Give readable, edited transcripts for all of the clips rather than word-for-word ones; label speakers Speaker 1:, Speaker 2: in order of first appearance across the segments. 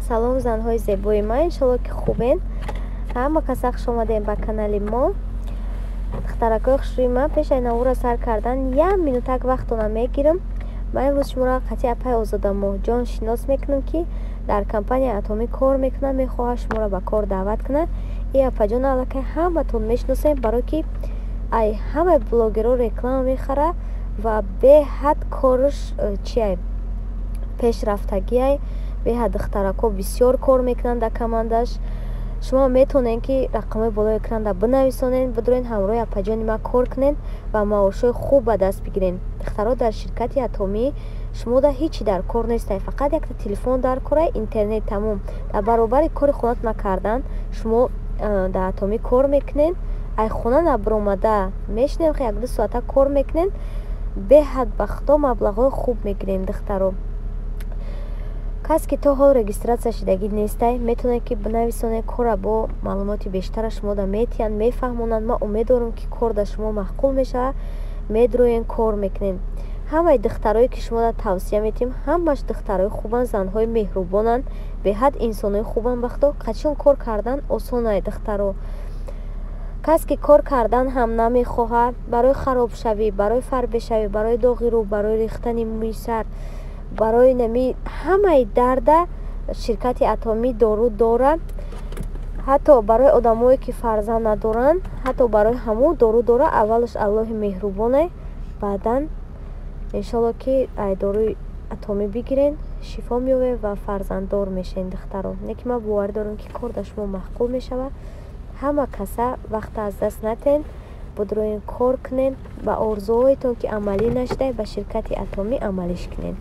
Speaker 1: Салом, занҳои зебои ман, иншолло, ки хубен. Ҳама каса хуш омадем ба канали мо. Духтаракои хушрӯи ман, пешаи навора сар кардан як минутак вақтона мегирам. Ман имрӯз шуморо қатъи апай Озода Моҳҷон шинос мекунам, ки дар компанияи Атомӣ кор мекунад, мехоҳад шуморо ба кор даъват кунад. И апаҷон аллакай ҳаматон мешиносем, барое ки ай ҳамаи блогерҳо реклама мехарад ва беҳад корш чиай, пешрафтагиай. Беҳад духтаракҳо бисёр кор мекунанд дар командаш. Шумо метавонед, ки рақамҳои болои экранда бинависонед, бидурен, ҳамроҳи апаҷони ман кор кунед ва маошҳои хуб ба даст бигиред. Духтаро, дар ширкати Атомӣ шумода ҳечи дар кор нестай, фақат якта телефон дар кора, интернет, тамом. Дар баробари кори хонатона кардан шумо дар Атомӣ кор мекунед, ай хона набиромада мешинем, 1-ду соата кор мекунед, беҳад ба худо маблағҳои хуб мегирем. Духтаро, кас ки то ҳол регистрация шудагӣ нестай, метавонед, ки бинависонед, кора бо маълумоти бештара шумода метиҳанд, мефаҳмонанд. Ман умед дорам, ки кор дар шумо маъқул мешавад, медроен, кор мекунед. Ҳамаи духтарое ки шумода тавсия метиҳем, ҳамаш духтарои хубанд, занҳои меҳрубонанд, беҳад инсонои хубанд. Ба худо, қачон кор кардан осонае. Духтаро, кас ки кор кардан ҳам намехоҳад, барои харобшавӣ, барои фарбешавӣ, барои доғи рӯ, барои рехтани мӯи сар, барои нами ҳамаи дарда ширкати Атомӣ дору дорад. Ҳатто барои одамое ки фарзанд надоранд, ҳатто барои ҳамун дору дорад. Аввалаш Аллоҳи меҳрубоне, баъдан иншолло, ки ай доруи Атомӣ бигирен, шифо меёбед ва фарзанддор мешавед. Духтаро, не ки ман боварӣ дорам, ки кор дар шумо маъқул мешавад. Ҳама каса вақта аз даст натен, будроен, кор кунед ба орзуҳоятон, ки амалӣ нашуда, ба ширкати Атомӣ амалиш кунед.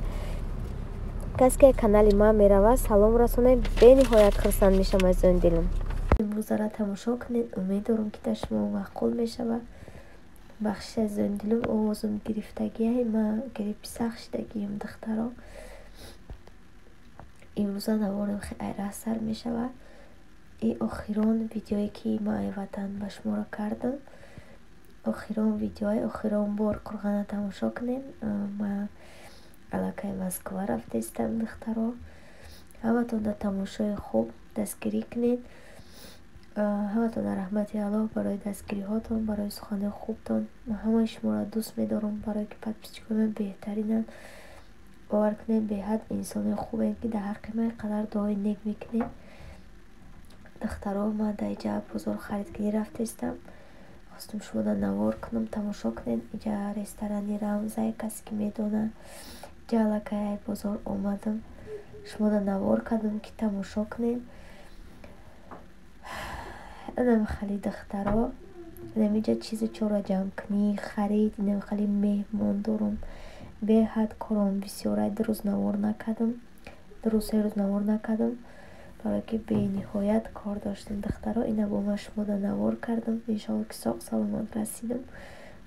Speaker 1: Кас ки канали ман меравад, салом расонед, бениҳоят хурсанд мешавам, азизони дилам. Имрӯзара тамошо кунед, умед дорам, ки дар шумо маъқул мешавад. Бахшиш, азизони дилам, овозум гирифтагиай, ман гриппи сахт шудагиам. Духтаро, имрӯза наворем хеле сар мешавад. И охирон видеое, ки ман ай ватан ба шуморо кардам, охирон видеои, охирон бор қурғана тамошо кунед. Ман аллакай Москва рафтаистам. Духтаро, ҳаматон дар тамошои хуб, дастгирӣ кунед. Ҳаматон дар раҳмати Аллоҳ барои дастгириҳотон, барои суханои хубтон. Ман ҳамаи шуморо дӯст медорам, барое ки подписчикои ман беҳтаринанд. Бовар кунед, беҳад инсонои хубем, ки дар ҳаққи ман ин қадар дуои нек мекунед. Духтаро, ман дар иҷа бозор харидкунӣ рафтаистам, хостум шумода навор кунам, тамошо кунед. Иҷа ресторани Рамзай, касе ки медонад. Иҷа аллакай бозор омадам, шумода навор кардам, ки тамошо кунед. Инам хали, духтаро, инамиҷа чизу чора ҷамъкунӣ, харид, инам хали меҳмон дорам, беҳад кором бисёрай. 2 рӯз навор накардам, 2 рӯз, 3 рӯз навор накардам, барое ки бениҳоят кор доштам. Духтаро, ина бо ман шумода навор кардам. Иншоалло, ки соғ саломат расидам,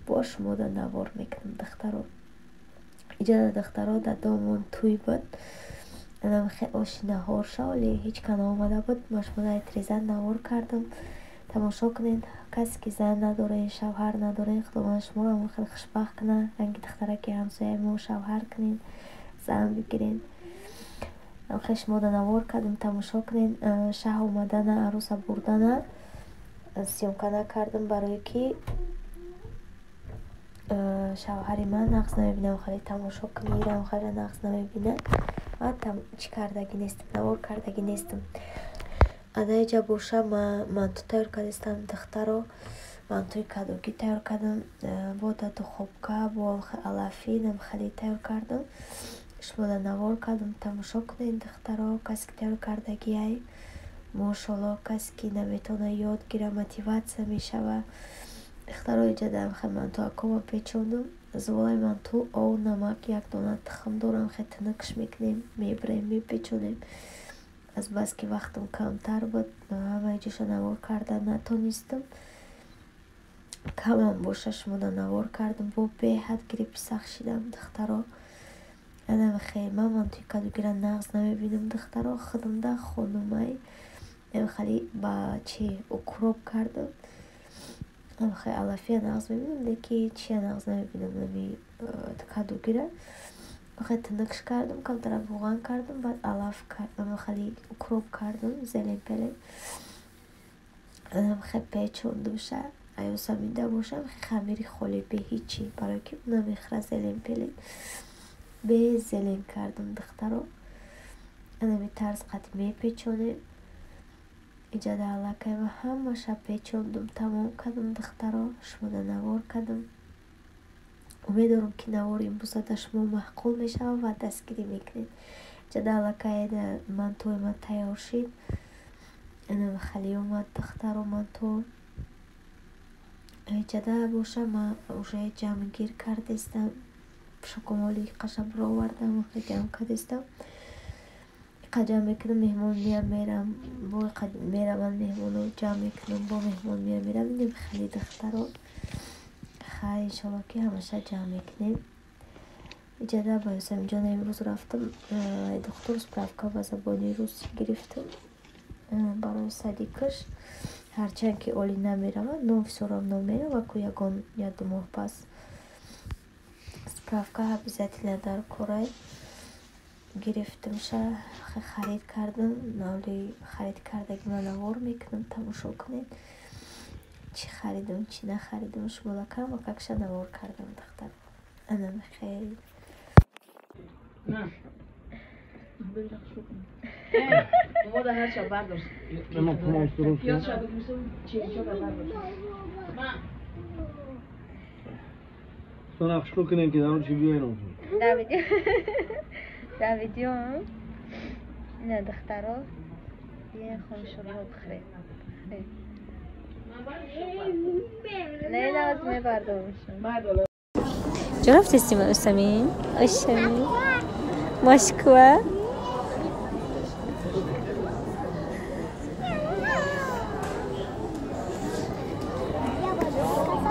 Speaker 1: бо шумода навор мекунам. Духтаро, иҷа, духтаро, дар домон тӯй буд. Анам хе оши наҳор шаволи ҳеҷ ка наомада буд. Ман шумода треза навор кардам, тамошо кунед. Касе ки зан надорен, шавҳар надорен, Худованд шуморо ҳамон хеле хушбахт кунад, ранги духтараки ҳамсояи мо шавҳар кунед, зан бигиред. Хе шумода навор кардам, тамошо кунед. Шаҳ омадана, арӯса бурдана съёмка накардам, барое ки шавҳари ман нағз намебинам хеле тамошо кунӣ, хеле нағз намебинад. Ман чӣ кардагӣ нестам, навор кардагӣ нестам. Ана иҷа боша, ман манту тайёр кардастам. Духтаро, мантуи кадугӣ тайёр кардам, бо дар духовка, бо алафӣ намхеле тайёр кардам, шумода навор кардам, тамошо кунед. Духтаро, касе ки тайёр кардагиай, мошолло, касе ки наметавонад ёд гирад, мотивация мешавад. Духтаро, иҷа дар мантуакома печондум. Зуволаи манту, ов, намак, як дона тухм дорам, хе тунукш мекунем, мебирем, мепечонем. Азбаски вақтам камтар буд, ҳамаи ҷоша навор карда натонистам. Камам боша, шумода навор кардам. Бо беҳад гриппи сахт шидам. Духтаро, анам хе ман мантуи кадугира нағз намебинам. Духтаро, худамда хонумай хали ба чи укроп кардам. Хе алафия нағз мебинам, леки чия нағз намебинам, нами кадугира. Хеле тунукш кардам, камтара буған кардам, баъд алаф кардам, хеле укроп кардам, зелень пелень. Хеле печондумша. Аюсамида бошам, хамири холӣ бе ҳичи, барое ки намехӯра зелень пелень. Бе зелень кардам, духтаро. Анами тарз қати мепечонем. Иҷада аллакай ма ҳамаша печондум, тамом кардам, духтаро, шумода навор кардам. Умедорам, ки навори имрӯза дар шумо маъқул мешавад ва дастгирӣ мекунед. Иҷада аллакай мантои ман тайёр шид. Анам хеле омад, духтаро, манто. Иҷада боша ман уже ҷамъгир кардестам. Шокомоли қаша бировардам, ҷамъ кардестам. Иқа ҷамъ мекунам, меҳмон меям мерам, бо мераванд меҳмоно, ҷамъ мекунам, бо меҳмон меям мерам. Инем хеле, духтаро. Хай, иншолло, ки ҳамаша ҷамъ мекунем. Иҷада ба Юсамиҷона имрӯз рафтам, духтур справка ба забони русӣ гирифтам барои садик аш. Ҳарчанд ки олӣ намеравад, но всё равно мерава ку ягон як-ду моҳ пас. Справка обязательно дар корай. Гирифтамша, харид кардам. Навли харид кардаги ман навор мекунам, тамошо кунед. Чӣ харидам, чӣ нахаридам, шумола камакакша навор кардам, духтар. Анам хел.
Speaker 2: На. Омода ҳарча бардошт.
Speaker 3: Нема пумам дуруст.
Speaker 2: Пиёзша бигирсум, чиричо бардошт. Ма
Speaker 3: Сона хушрӯ кунем, ки дар чӣ биёем.
Speaker 1: Дар видео. Дар видео. Ина, духтаро. Биён, хомшурбо бихӯред. Не, наваз мебардомшон. Ҷо рафтести, Усамин? Ошами. Москва.